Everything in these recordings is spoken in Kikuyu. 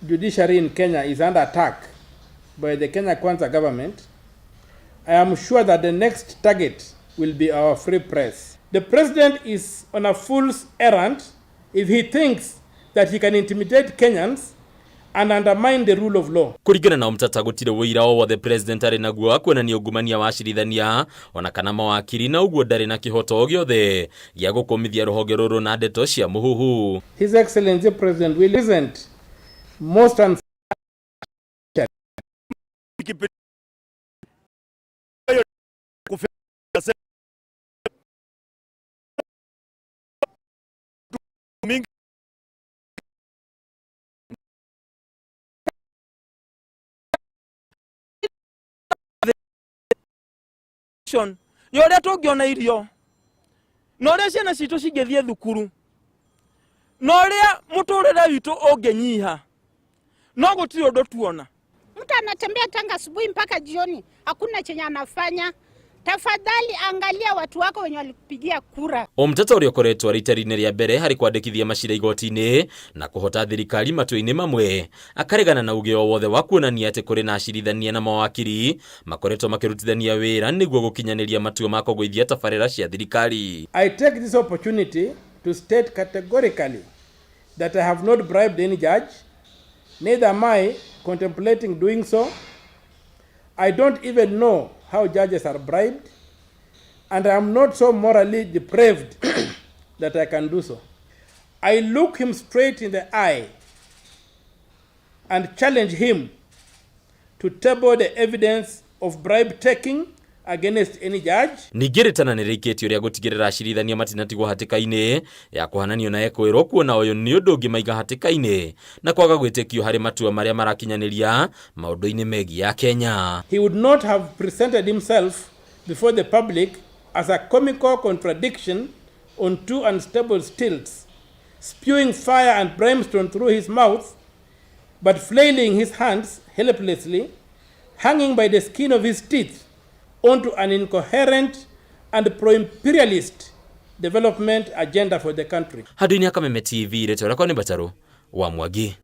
judiciary in Kenya is under attack by the Kenya Kwanza government, I am sure that the next target will be our free press. The president is on a fool's errand if he thinks that he can intimidate Kenyans and undermine the rule of law. Kũringana na Omtata, gũtirĩ ũira o wothe president arĩ naguo wa kuonania ungumania wa acirithania ona kana mawakiri, na ũguo ndarĩ na kĩhoto gĩothe gĩa gũkũmithia rũhonge rũrũ na ndeto cia mũhuhu. His Excellency President will present most Ya ũrĩa tũngĩona irio na ũrĩa ciana citũ cingĩthiĩ thukuru na ũrĩa mũtũrĩre witũ ũngĩnyiha, no gũtirĩ ũndũ tuona. Mtu anatembea tangu asubuhi mpaka jioni, hakuna chenye anafanya. Tafadhali angalia watu wako wenye walikupigia kura. Omtata, ũrĩa ũkoretwo arĩ itari-inĩ rĩa mbere harĩ kwandĩkithia macira igoti-inĩ na kũhota thirikari matua-inĩ mamwe, akaregana na uge o wothe wa kuonania atĩ kũrĩ na acirithania na mawakiri makoretwo makĩrutithania wĩra nĩguo gũkinyanĩria matua ma kũgũithia tabarĩra cia thirikari. I take this opportunity to state categorically that I have not bribed any judge, neither am I contemplating doing so. I don't even know how judges are bribed, and I am not so morally depraved that I can do so. I look him straight in the eye and challenge him to table the evidence of bribe taking against any judge. Ningĩ rĩtana nĩ rĩikĩtio rĩa gũtigĩrĩra acirithania matinatigwo hatĩka-inĩ ya kũhananio na ekwĩrwo, kuona ũyũ nĩ ũndũ ũngĩmaiga hatĩka-inĩ na kwaga gwĩtĩkio harĩ matua marĩa marakinyanĩria maũndũ-inĩ megiĩ ya Kenya. He would not have presented himself before the public as a comical contradiction on two unstable stilts, spewing fire and brimstone through his mouth, but flailing his hands helplessly, hanging by the skin of his teeth onto an incoherent and pro-imperialist development agenda for the country. Handũ-inĩ ya Kameme TV, rĩtwa rĩakwa nĩ Mbatarũ wa Mwangi.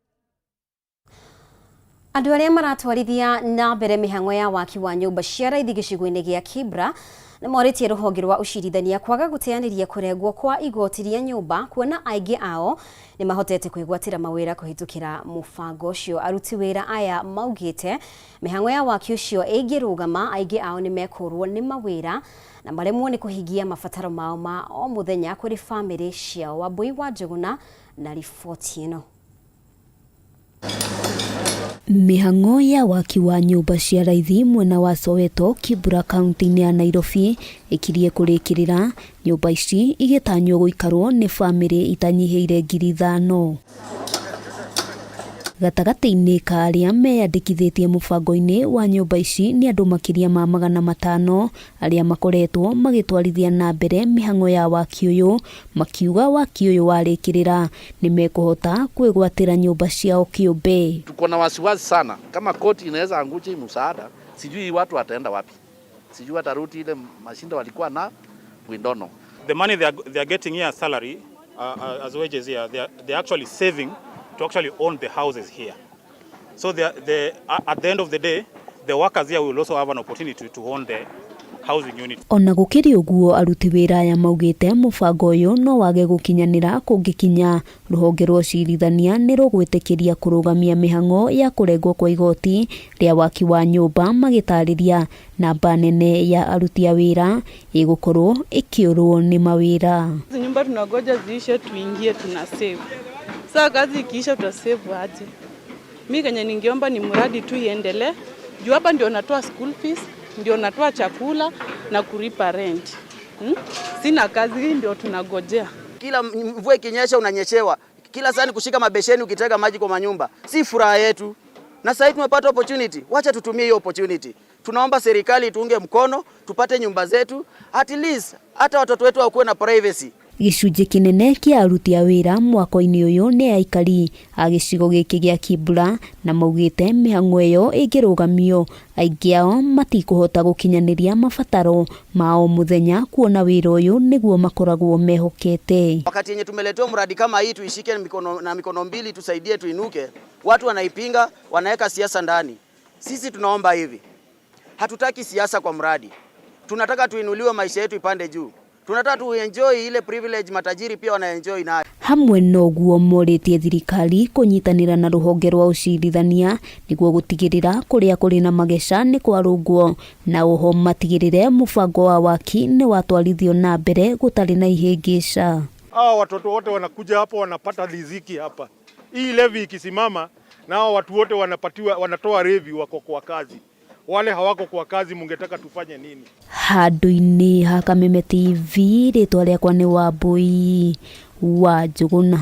Andũ arĩa maratwarithia na mbere mĩhang'o ya waki wa nyũmba cia raithi gĩcigo-inĩ gĩa Kibra nĩ morĩtie rũhonge rwa ũcirithania kwaga gũteanĩria kũrengwo kwa igoti rĩa nyũmba, kuona aingĩ ao nĩ mahotete kwĩgwatĩra mawĩra kũhĩtũkĩra mũbango ũcio. Aruti wĩra aya maugĩte mĩhang'o ya waki ũcio ĩngĩrũgama, aingĩ ao nĩ mekũrwo nĩ mawĩra na maremwo nĩ kũhingia mabataro mao ma o mũthenya kũrĩ bamĩrĩ ciao. Wambui wa Njũgũna na riboti ĩno. Mĩhang'o ya waki wa nyũmba cia raithi mwena wa Soweto, Kibra, kaunti-inĩ ya Nairobi ĩkirie kũrĩkĩrĩra, nyũmba ici igĩtanywo gũikarwo nĩ bamĩrĩ itanyihĩire 5,000. Gatagatĩ-inĩ ka arĩa meyandĩkithĩtie mũbango-inĩ wa nyũmba ici nĩ andũ makĩria ma 500 arĩa makoretwo magĩtwarithia na mbere mĩhang'o ya waki ũyũ, makiuga waki ũyũ warĩkĩrĩra nĩ mekũhota kwĩgwatĩra nyũmba ciao kĩũmbe. Tuko na wasiwasi sana kama koti inaweza angusha hii msaada, sijui watu wataenda wapi, sijui watarudi ile mashinda walikuwa na, we don't know. The money they are getting here as salary, as wages here, they are actually saving to actually own the houses here. So at the end of the day, the workers here will also have an opportunity to own the housing unit. Ona gũkĩrĩ ũguo, aruti wĩra aya maugĩte mũbango ũyũ no wage gũkinyanĩra kũngĩkinya rũhonge rwa ũcirithania nĩ rũgwĩtĩkĩria kũrũgamia mĩhang'o ya kũrengwo kwa igoti rĩa waki wa nyũmba, magĩtarĩria namba nene ya aruti a wĩra ĩgũkorwo ĩkĩũrwo nĩ mawĩra. Hizi nyumba tunangoja ziishe tuingie, tuna save. Sasa kazi ikiisha tutasave aje? Mi kenye ningeomba ni mradi tu iendelee, juu hapa ndio natoa school fees, ndio natoa chakula na kulipa rent. Sina kazi, hii ndio tunagojea. Kila mvua ikinyesha unanyeshewa, kila saa ni kushika mabesheni ukitega maji kwa manyumba, si furaha yetu. Na sasa tumepata opportunity, wacha tutumie hiyo opportunity. Tunaomba serikali tuunge mkono, tupate nyumba zetu, at least hata watoto wetu wakuwe na privacy. Gĩcunjĩ kĩnene kĩa aruti a wĩra mwako-inĩ ũyũ nĩ aikari a gĩcigo gĩkĩ gĩa Kibra na maugĩte mĩhang'o ĩyo ĩngĩrũgamio aingĩ ao matikũhota gũkinyanĩria mabataro ma o mũthenya kuona wĩra ũyũ nĩguo makoragwo mehokete. Wakati yenye tumeletewa mradi kama hii tuishike mikono na mikono mbili, tusaidie tuinuke, watu wanaipinga, wanaweka siasa ndani. Sisi tunaomba hivi, hatutaki siasa kwa mradi, tunataka tuinuliwe, maisha yetu ipande juu. Tunataka tu enjoy ile privilege matajiri pia wana enjoy nayo. Hamwe noguo morĩtie thirikari kũnyitanĩra na rũhonge rwa ũcirithania nĩguo gũtigĩrĩra kũrĩa kũrĩ na mageca nĩ kwarũngwo na oho matigĩrĩre mũbango wa waki nĩ watwarithio na mbere gũtarĩ na ihĩngĩca. Hawa watoto wote wanakuja hapo wanapata riziki hapa. Hii levy ikisimama, nao watu wote wanapatiwa, wanatoa levy, wako kwa kazi. Wale hawako kwa kazi, mungetaka tufanye nini? Handũ-inĩ ha Kameme TV rĩtwa rĩakwa nĩ Wambui wa Njũgũna.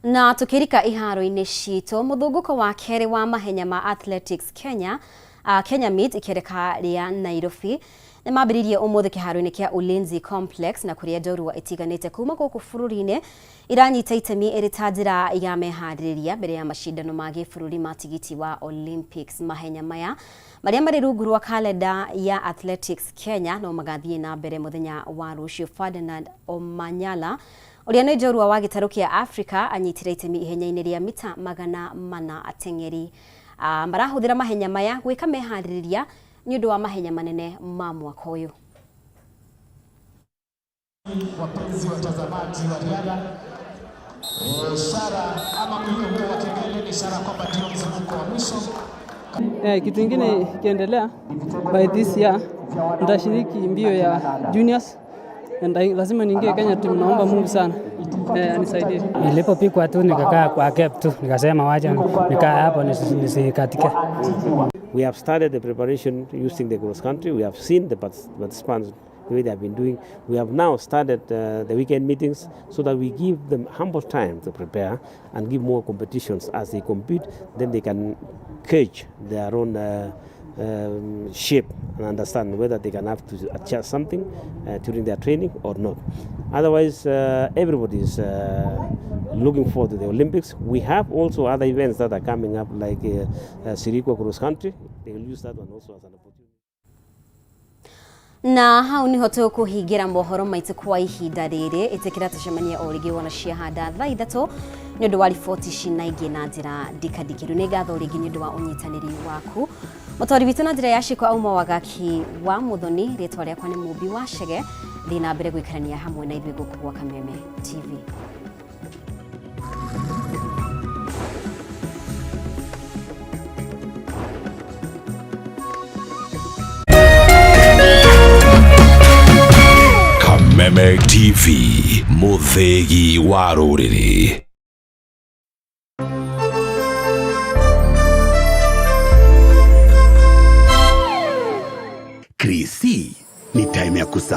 Na tukirika iharo-inĩ citũ, mũthũngũko wa kerĩ wa mahenya ma Athletics Kenya, Kenya Meet ikereka rĩa Nairobi nĩ mambĩrĩirie ũmũthĩ kĩharo-inĩ kĩa Ulinzi Complex na kũrĩa njorua itiganĩte kuma gũkũ bũrũri-inĩ iranyita itemi ĩrĩ ta njĩra ya meharĩrĩria mbere ya macindano ma gĩbũrũri ma tigiti wa Olympics. Mahenya maya marĩa marĩ rungu rwa kalenda ya Athletics Kenya no magathiĩ na mbere mũthenya wa rũciũ. Ferdinand Omanyala ũrĩa nĩ njorua wa gĩtarũ kĩa Africa anyitire itemi ihenya-inĩ rĩa mita 400. Ateng'eri marahũthĩra mahenya maya gwĩka meharĩrĩria nĩ ũndũ wa mahenya manene ma mwaka ũyũ. Wapenzi watazamaji wa riadha, ishara ama mlio huo wa kengele ni ishara kwamba ndio mzunguko wa mwisho. Kitu kingine ikiendelea, by this year nitashiriki mbio ya juniors and lazima niingie Kenya team. Naomba Mungu sana anisaidie. Nilipopikwa tu nikakaa kwa gap tu, nikasema wacha nikaa hapo nisikatike. We have started the preparation using the cross country. We have seen the participants the way they have been doing. We have now started the weekend meetings so that we give them ample time to prepare and give more competitions. As they compete, then they can gauge their own shape and understand whether they can have to adjust something during their training or not. Otherwise, everybody is looking forward to the Olympics. We have also other events that are coming up, like Sirikwa Cross Country. They will use that one also as an opportunity. Na hau niho tũkũhingĩra mohoro maitũ kwa ihinda rĩrĩ. Ĩtĩkĩra tũcemanie o rĩngĩ wona ciahanda thaa 3 nĩ ũndũ wa riboti ici na ingĩ na njĩra ndikandikĩru. Nĩ ngatho rĩngĩ nĩ ũndũ wa ũnyitanĩri waku. Mũtwari witũ na njĩra ya ciko auma Wagaki wa Mũthoni, rĩtwa rĩakwa nĩ Mũmbi wa Chege. Thiĩ na mbere gũikarania hamwe na ithuĩ gũkũ gwa Kameme TV. Kameme TV, mũthĩgi wa rũrĩrĩ. Krisi, ni time ya kusa